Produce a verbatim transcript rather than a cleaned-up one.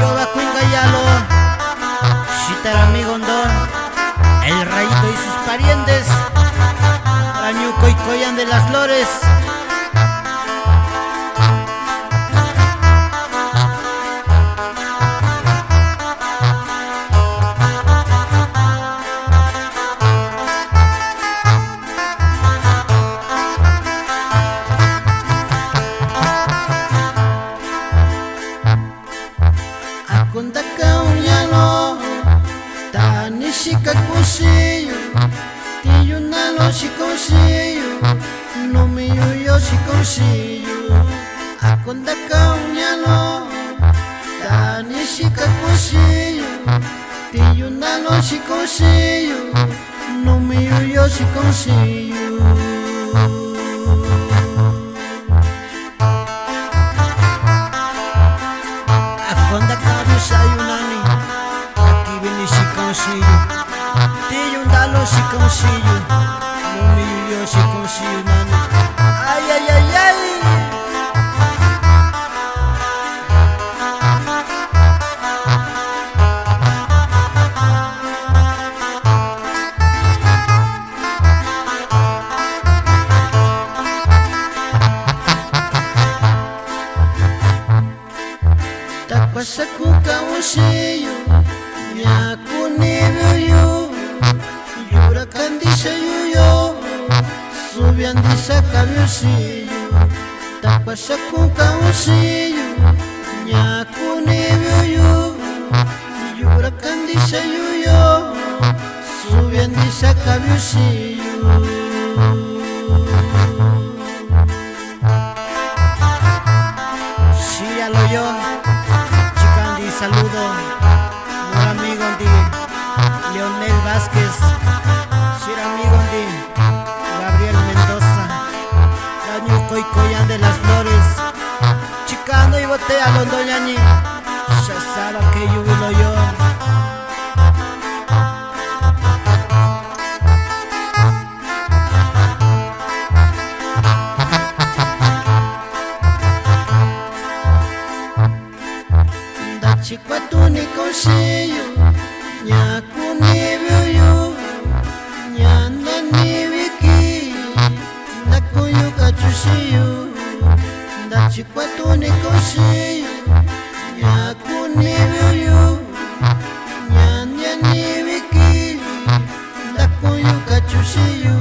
Yoo va ku inka yalo, xita ra amigo ndo, el Rayito y sus parientes, ra ñuu Coicoyán de las Flores. A kundakaun ña lo, ta ni xika kuxi yu, ti yu na lo xika kuxi yu, numi yu yo xika kuxi yu. A kundakaun ña lo, ta ni xika kuxi yu, ti yu na lo xika kuxi yu, numi yu yo xika kuxi yu. A kundakaun yu xaꞌa yu nani, a kivi ni xika kuxi yu, ti yu na lo xika kuxi yu, numi yu yo xika kuxi yu nani. Ay, ay, ay, ay. Takua xa kun kaꞌan yu xiꞌin yu, ña kuni vi yu, yu ra kandixa yu yoo, suvi a ndixa ka vi yu xiꞌin yu. Takua xa kun kaꞌan yu xiꞌin yu, ña kuni vi yu, yu ra kandixa yu yoo, suvi a ndixa ka vi yu xiꞌin yu. Xiꞌin yalo yo, chikaa ndi saludo nuu ra amigo ndi Leonel Vázquez, xiꞌin ra amigo ndi Gabriel Mendoza, ra ñuu Coicoyán de las Flores. Chikaa ndo iin botella loꞌo ndo ñani, xa saa va kee yuvi loꞌo yo. Ndachikuatu ni kun xiꞌin yu, ña kuni vi yu, ña ndia nii vi kii ndakuyu kachi yu xiꞌin yu. Ndachikuatu ni kun xiꞌin yu, ña kuni vi yu, ña ndia nii vi kii ndakuyu kachi yu xiꞌin yu.